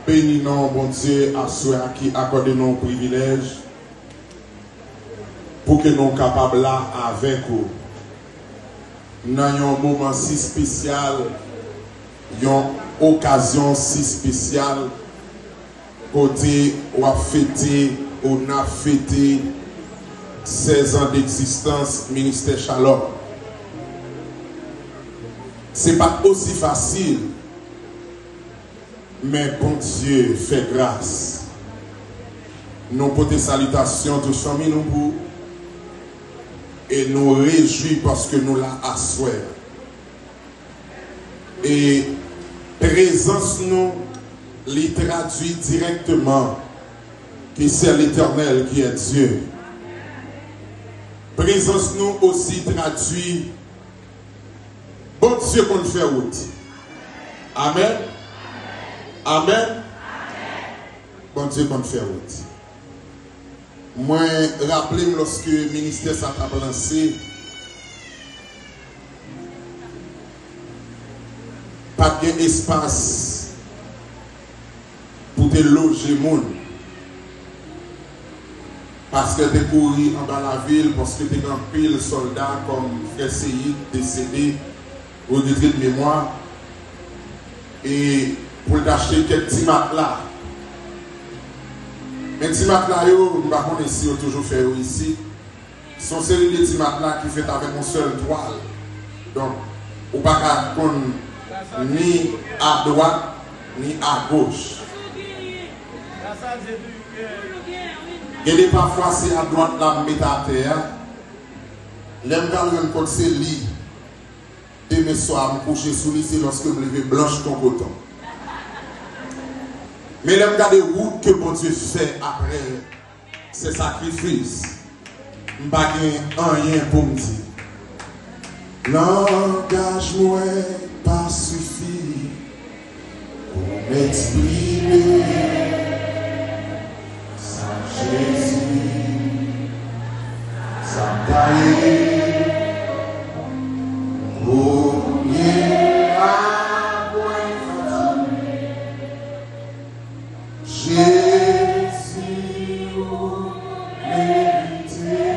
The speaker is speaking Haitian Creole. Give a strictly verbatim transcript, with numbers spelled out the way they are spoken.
Beni non Bondye aswè a ki akòde nou privilèj pou ke nou kapab la avèk ou nan yon moman si espesyal, yon okazyon si espesyal, kote w ap fete, ou n ap fete sèz an degzistans Ministè Shalom. Se pa t osi fasil, men Bondye fè gras. Nou pote salitasyon tout fanmi nou pou, e nou rejwi paske nou la aswè. E prezans nou, li tradui dirèkteman qui c'est l'Éternel qui est Dieu. Prezans nou osi tradui Bondye konn fè wout. Amèn. Amèn. Bondye konn fè wout. Mwen raple m lòske ministè sa t ap lanse, pa t gen espas pou te loje moun. Pastè te kouri anba lavil paske te gen anpil sòlda kòm frè Seyid desede, regret de memwa, e pou l t achte kèk ti matla. Men ti matla yo, m pa konnen si yo toujou fè yo isit. Se yon seri de ti matla ki fèt avèk yon sèl twal. Donk, ou pa ka konn ni adwat, ni agoch. Gen de pafwa, se adwat la m mete atè a. Lè m pral rann kont se li, demen swa, m kouche sou li, se lòske m leve blanch kon koton. Men lè m gade wout ke Bondye fè apre se sakrifis, m pa gen anyen pou m di. Langaj mwen pa sifi pou m eksprime sa Jezi, sa m ta ye. Konbyen apre fatig, Jezi, ou merite.